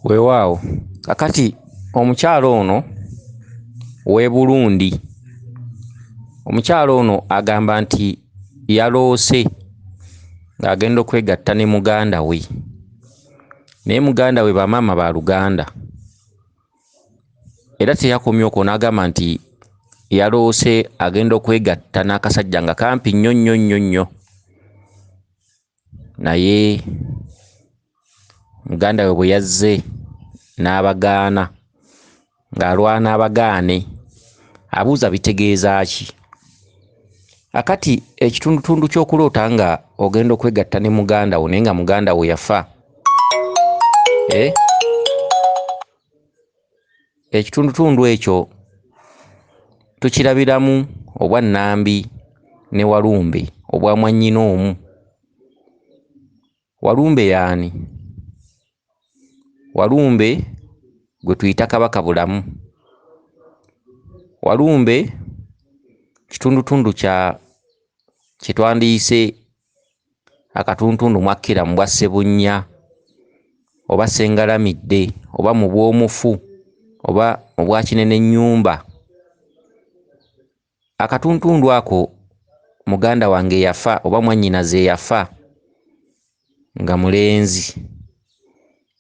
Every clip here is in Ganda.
Weewaawo kakati omukyala ono ow'e Burundi, omukyala ono agamba nti yaloose ng'agenda okwegatta ne muganda we, naye muganda we bamaama baaluganda era teyakomye okwo n'agamba nti yaloose agenda okwegatta n'akasajja nga kampi nnyo nnyo nnyo nnyo, naye muganda we bwe yazze n'abagaana ng'alwana abagaane, abuuza bitegeeza ki? Akati ekitundutundu ky'okuloota nga ogenda okwegatta ne muganda wo naye nga muganda wo yafa, ekitundutundu ekyo tukirabiramu obwannambi ne Walumbe obwa mwannyina omu. Walumbe y'ani? Walumbe gwe tuyita Kabaka Bulamu. Walumbe kitundutundu kya kye twandiyise akatuntundu mwakkira mu bwa Ssebunnya oba Ssengalamidde oba mu bw'omufu oba mu bwa Kinenennyumba. Akatuntundu ako muganda wange yafa oba mwannyinaze eyafa nga mulenzi,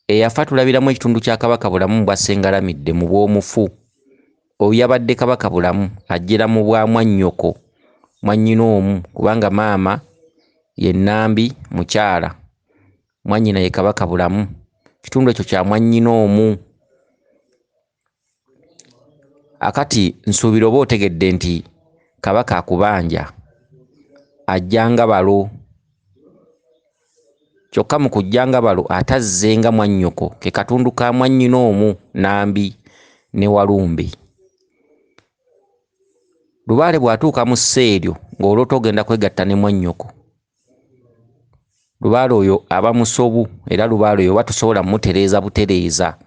eyafa tulabiramu ekitundu kya Kabaka Bulamu mu bwa Ssengalamidde mu bw'omufu. Oyo yabadde Kabaka Bulamu ajjira mu bwa mwannyoko mwannyina omu kubanga maama ye Nnambi mukyala, mwannyina ye Kabaka Bulamu. Ekitundu ekyo kya mwannyina omu. Akati nsuubira oba otegedde nti Kabaka akubanja ajja nga balo, kyokka mu kujja nga balo ate azze nga mwannyoko, ke katundu ka mwannyina omu Nnambi ne Walumbe. Lubaale bw'atuuka mu ssa eryo ng'oloota ogenda kwegatta ne mwannyoko, lubaale oyo aba musobu era lubaale oyo oba tosobola mmutereeza butereeza.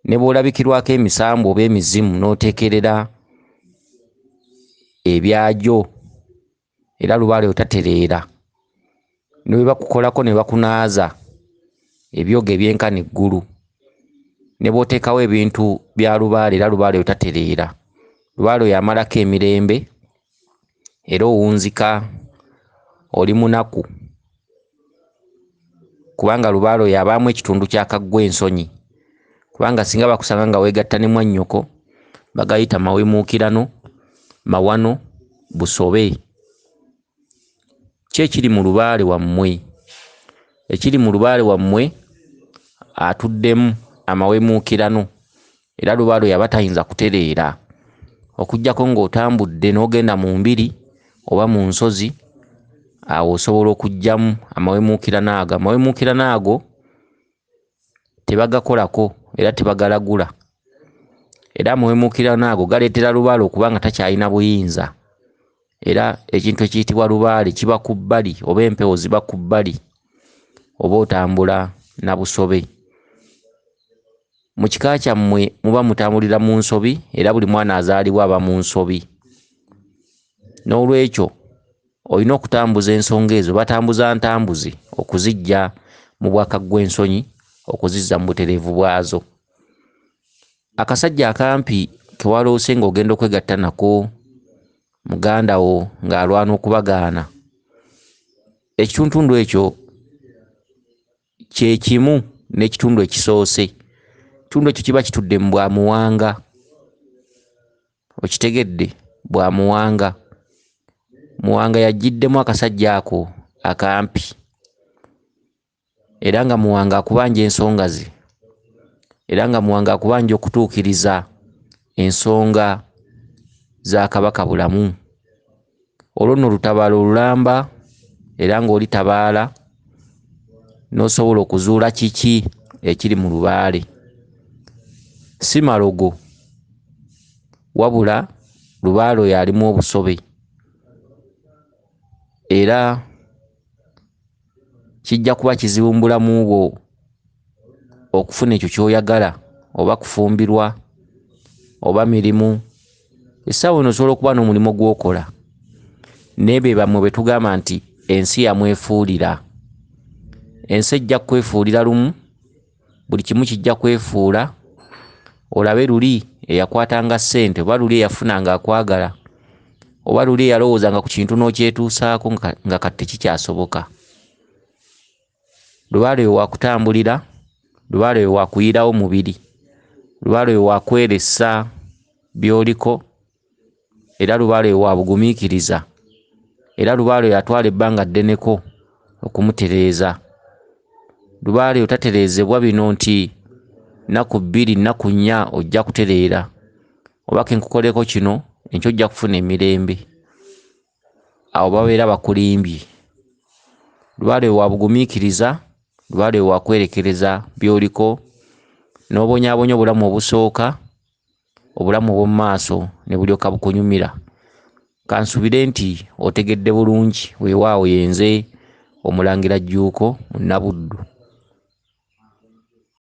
Ne bw'olabikirwako emisambu oba emizimu n'oteekerera ebyajo, era lubaale oyo tatereera. Ne bwe bakukolako ne bakunaaza ebyoga ebyenkana eggulu, ne bw'oteekawo ebintu bya lubaale era lubaale oyo tatereera. Lubaale oyo amalako emirembe era owunzika oli munaku, kubanga lubaale oyo abaamu ekitundu kya kaggwa ensonyi, kubanga singa bakusanga nga weegatta ne mwannyoko bagayita mawemuukirano, mawano, busobe. Ki ekiri mu lubaale wammwe? Ekiri mu lubaale wammwe atuddemu amawemuukirano era lubaale oyo aba tayinza kutereera okuggyako ng'otambudde n'ogenda mu mbiri oba mu nsozi, awo osobola okuggyamu amawemuukirano ago. Amawemuukirano ago tebagakolako era tebagalagula, era amawemuukirano ago galeetera lubaale okuba nga takyalina buyinza, era ekintu ekiyitibwa lubaale kiba ku bbali oba empewo ziba ku bbali oba otambula na busobe. Mu kika kyammwe muba mutambulira mu nsobi era buli mwana azaalibwa aba mu nsobi. Noolwekyo olina okutambuza ensonga ezo, batambuza ntambuze okuziggya mu bwakaggw'ensonyi okuzizza mu butereevu bwazo. Akasajja akampi ke waloose ng'ogenda okwegatta nako muganda wo ng'alwana okubagaana, ekitundutundu ekyo kye kimu n'ekitundu ekisoose. Ekitundu ekyo kiba kitudde mu bwa Muwanga, okitegedde? Bwa Muwanga. Muwanga yaggiddemu akasajja ako akampi era nga Muwanga akubanja ensonga ze, era nga Muwanga akubanja okutuukiriza ensonga za Kabaka Bulamu. Olwo nno lutabaalo lulamba era ng'olitabaala n'osobola okuzuula kiki ekiri mu lubaale. Si malogo, wabula lubaale oyo alimu obusobe era kijja kuba kizibu mu bulamu bwo okufuna ekyo ky'oyagala oba kufumbirwa oba mirimu. Essaawa eno osobola okuba n'omulimu gw'okola naye be bammwe be tugamba nti ensi yamwefuulira. Ensi ejja kukwefuulira lumu Buli kimu kijja kwefuula, olabe luli eyakwatanga ssente, oba luli eyafunanga akwagala, oba luli eyalowoozanga ku kintu n'okyetuusaako nga kati tekikyasoboka. Lubaale oyo wakutambulira, lubaale oyo wakuyirawo mubiri, lubaale oyo wakweresa by'oliko, era lubaale oyo wabugumiikiriza, era lubaale oyo atwala ebbanga ddeneko okumutereeza. Lubaale oyo tatereezebwa bino nti nnaku 2 nnaku 4 ojja kutereera, oba ke nkukoleko kino enkya ojja kufuna emirembe. Awo babeera bakulimbye. Lubaale oyo wabugumiikiriza, lubaale oyo wakwerekereza by'oliko, n'obonyaabonya obulamu obusooka, obulamu obw'omu maaso ne bulyoka bukunyumira. Kansubire nti otegedde bulungi. Weewaawo yenze Omulangira Jjuuko Munnabuddu.